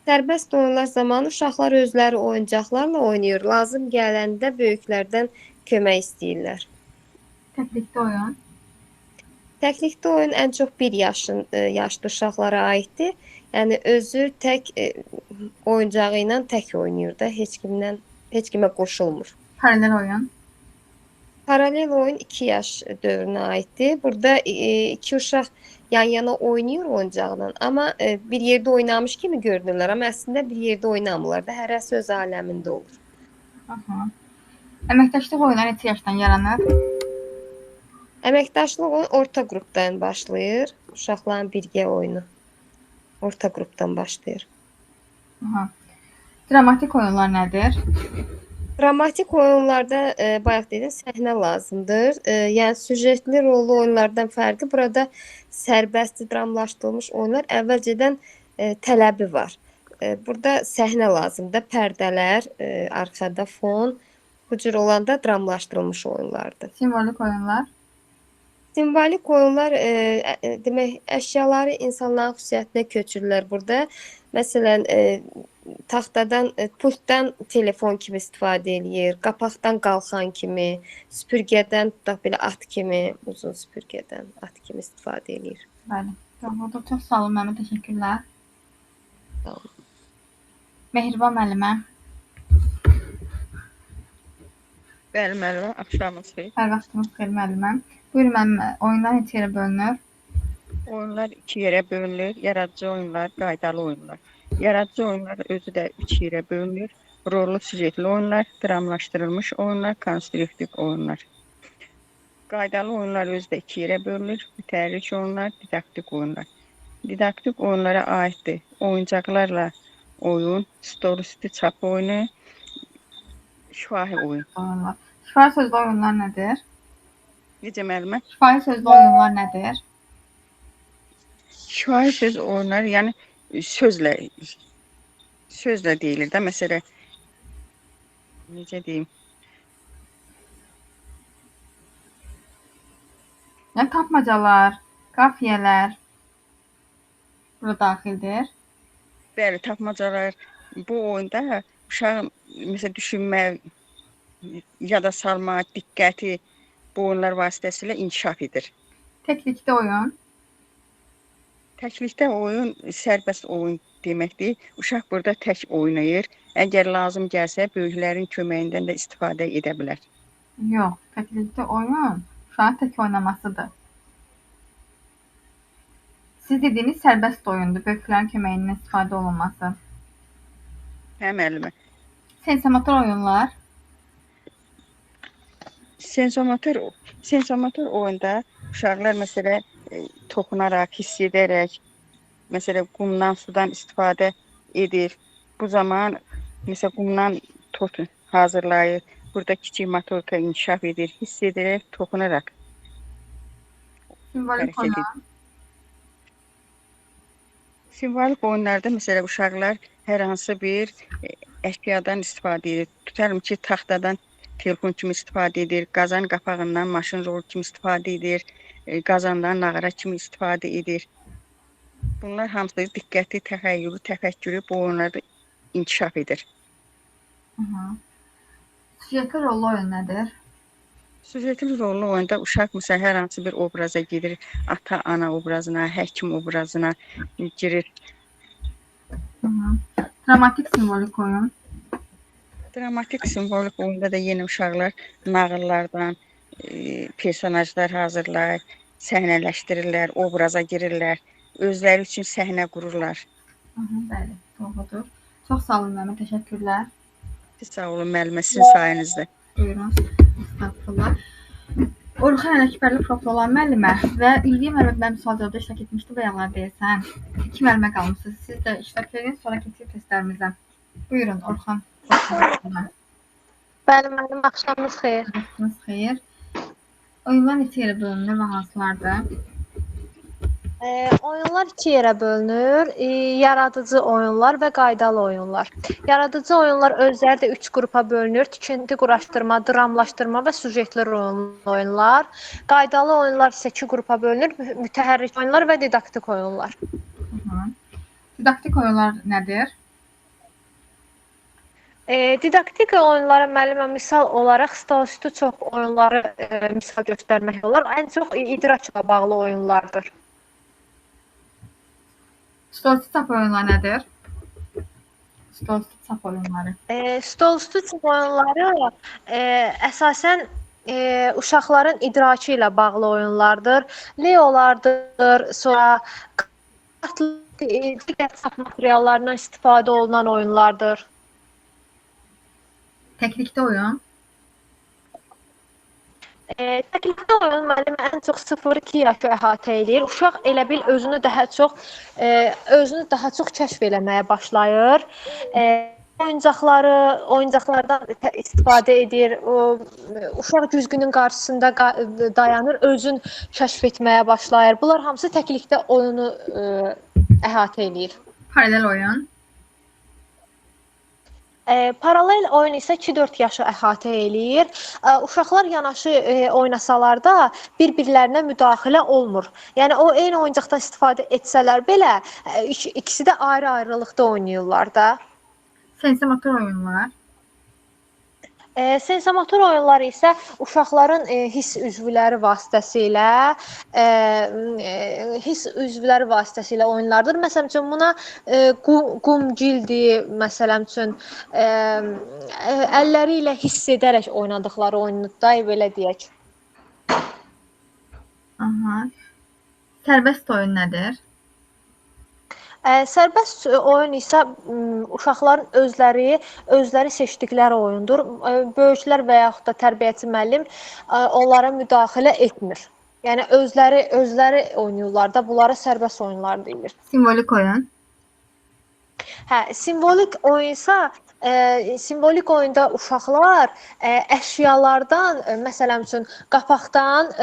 Sərbəst oyunlar zamanı uşaqlar özləri oyuncaqlarla oynayır. Lazım gələndə böyüklərdən kömək istəyirlər. Təklikdə oyun. Təklikdə oyun ən çox bir yaşlı uşaqlara aiddir. Yəni özü tək oyuncağı ilə tək oynayır da, heç kimə qoşulmur. Paralel oyun. Paralel oyun 2 yaş dövrünə aiddir. Burada iki uşaq yan-yana oynayır oyuncaqla, amma bir yerdə oynamış kimi görünürlər, amma əslində bir yerdə oynamırlar da, hərəsi öz aləmində olur. Aha. Əməkdaşlıq oyunları neçə yaşdan yaranır? Əməkdaşlıq oyunu orta qrupdan başlayır. Uşaqların birgə oyunu orta qrupdan başlayır. Aha. Dramatik oyunlar nədir? Dramatik oyunlarda bayaq dedim, səhnə lazımdır. Yəni süjetli rollu oyunlardan fərqi burada sərbəst dramlaşdırılmış oyunlar əvvəlcədən tələbi var. Burada səhnə lazımdır, pərdələr, arxada fon. Bu cür olanda dramlaşdırılmış oyunlardır. Simvolik oyunlar? Simvolik oyunlar demək, əşyaları insanların xüsusiyyətinə köçürürlər burada. Məsələn, taxtadan, pultdan telefon kimi istifadə eləyir, qapaqdan qalxan kimi, süpürgədən, tutaq belə at kimi, uzun süpürgədən at kimi istifadə eləyir. Bəli, doğrudur. Çox sağ olun müəllimə, təşəkkürlər. Sağ olun. Mehriban müəllimə. Bəli müəllimə, axşamınız xeyir. Hər vaxtınız xeyir müəllimə. Buyurun müəllimə, oyunlar neçə yerə bölünür? Oyunlar iki yerə bölünür. Yaradıcı oyunlar, qaydalı oyunlar. Yaradıcı oyunlar özü də 3 yerə bölünür. Rollu süjetli oyunlar, dramlaşdırılmış oyunlar, konstruktiv oyunlar. Qaydalı oyunlar özü də 2 yerə bölünür. Mütəhərrik oyunlar, didaktik oyunlar. Didaktik oyunlara aiddir. Oyuncaqlarla oyun, stolüstü çapı oyunu, şifahi oyun. Oyunlar. Şifahi sözlü oyunlar nədir? Necə müəllimə? Şifahi sözlü oyunlar nədir? Şifahi söz oyunları, yəni sözlə deyilir də. Məsələ, necə deyim? Yəni tapmacalar, qafiyələr bura daxildir. Bəli, tapmacalar. Bu oyunda uşağın məsələn düşünmə, yada salma, diqqəti bu oyunlar vasitəsilə inkişaf edir. Təklikdə oyun. Təklikdə oyun sərbəst oyun deməkdir. Uşaq burada tək oynayır. Əgər lazım gəlsə, böyüklərin köməyindən də istifadə edə bilər. Yox, təklikdə oyun uşağın tək oynamasıdır. Siz dediyiniz sərbəst oyundur, böyüklərin köməyindən istifadə olunması. Hə, müəllimə. Sensomotor oyunlar. Sensomotor oyunda uşaqlar məsələ toxunaraq, hiss edərək, məsələ qumdan, sudan istifadə edir. Bu zaman məsələ qumdan tort hazırlayır. Burada kiçik motorika inkişaf edir, hiss edərək, toxunaraq Simvolik hərəkət edir. oyun. Simvolik oyunlarda məsələ uşaqlar hər hansı bir əşyadan istifadə edir. Tutalım ki, taxtadan telefon kimi istifadə edir, qazan qapağından maşın rolu kimi istifadə edir, qazandan nağara kimi istifadə edir. Bunlar hamısı diqqəti, təxəyyülü, təfəkkürü bu oyunlarda inkişaf edir. Aha. Süjetli rollu oyun nədir? Süjetli rollu oyunda uşaq məsələn hər hansı bir obraza gedir, ata, ana obrazına, həkim obrazına girir. Hı -hı. Dramatik simvolik oyun. Dramatik simvolik oyunda da yenə uşaqlar nağıllardan personajlar hazırlayır, səhnələşdirirlər, obraza girirlər, özləri üçün səhnə qururlar. Hı -hı, bəli, doğrudur. Çox sağ olun müəllimə, təşəkkürlər. Siz sağ olun müəllimə, sizin sayənizdə. Buyurun. Estağfurullah. Orxan Ələkbərli Profillər müəllimə və Ülviyə müəllimə mənim sual-cavabda iştirak etmişdi bayaqlar deyəsən. 2 müəllimə qalmışsınız. Siz də iştirak edin, sonra keçirik testlərimizə. Buyurun Orxan. Bəli müəllim, axşamınız xeyir. Axşamınız xeyir. Oyunlar neçə yerə bölünür və hansılardır? Oyunlar iki yerə bölünür. Yaradıcı oyunlar və qaydalı oyunlar. Yaradıcı oyunlar özləri də 3 qrupa bölünür. Tikinti quraşdırma, dramlaşdırma və süjetli oyunlar. Qaydalı oyunlar isə 2 qrupa bölünür. Mütəhərrik oyunlar və didaktik oyunlar. Hı -hı. Didaktik oyunlar nədir? Didaktik oyunlara müəllimə misal olaraq stolüstü çox oyunları misal göstərmək olar. Ən çox idrakla bağlı oyunlardır. Stolüstü çap oyunları nədir? Stolüstü çap oyunları. Stolüstü çap oyunları əsasən uşaqların idrakı ilə bağlı oyunlardır. Leolardır, sonra kartlı, digər çap materiallarından istifadə olunan oyunlardır. Təklikdə oyun. Təklikdə oyun müəllimə ən çox 0-2 yaşı əhatə eləyir. Uşaq elə bil özünü daha çox kəşf eləməyə başlayır. Oyuncaqlardan istifadə edir. Uşaq güzgünün qarşısında dayanır, özünü kəşf etməyə başlayır. Bunlar hamısı təklikdə oyunu əhatə eləyir. Paralel oyun. Paralel oyun isə 2-4 yaşı əhatə eləyir. Uşaqlar yanaşı oynasalar da bir-birlərinə müdaxilə olmur. Yəni o eyni oyuncaqdan istifadə etsələr belə ikisi də ayrı-ayrılıqda oynayırlar da. Sensomotor oyunlar. Sensomotor oyunları isə uşaqların hiss üzvləri vasitəsilə oyunlardır. Məsələn üçün buna qum cildi, məsələn üçün əlləri ilə hiss edərək oynadıqları oyundur da, belə deyək. Aha. Sərbəst oyun nədir? Sərbəst oyun isə uşaqların özləri seçdikləri oyundur. Böyüklər və yaxud da tərbiyəçi müəllim onlara müdaxilə etmir. Yəni özləri oynayırlar da, bunlara sərbəst oyunlar deyilir. Simvolik oyun. Hə, simvolik oyunsa simvolik oyunda uşaqlar əşyalardan, məsələn üçün qapaqdan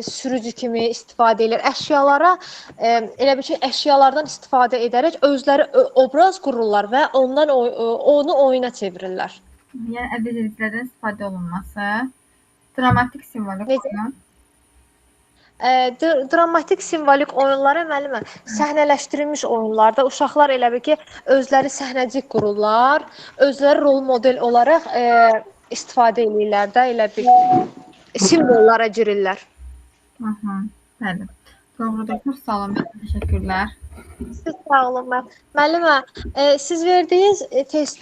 sürücü kimi istifadə edir. Əşyalara elə bir ki, əşyalardan istifadə edərək özləri obraz qururlar və ondan onu oyuna çevirirlər. Yəni əlverişliliklərdən istifadə olunması, dramatik simvolik oyun. Dramatik simvolik oyunlara müəllimə səhnələşdirilmiş oyunlarda uşaqlar elə bil ki, özləri səhnəcik qururlar, özləri rol model olaraq istifadə eləyirlər də, elə bir simvollara girirlər. Aha, bəli. Doğrudur. Çox sağ olun, təşəkkürlər. Siz sağ olun. Müəllimə, siz verdiyiniz testdə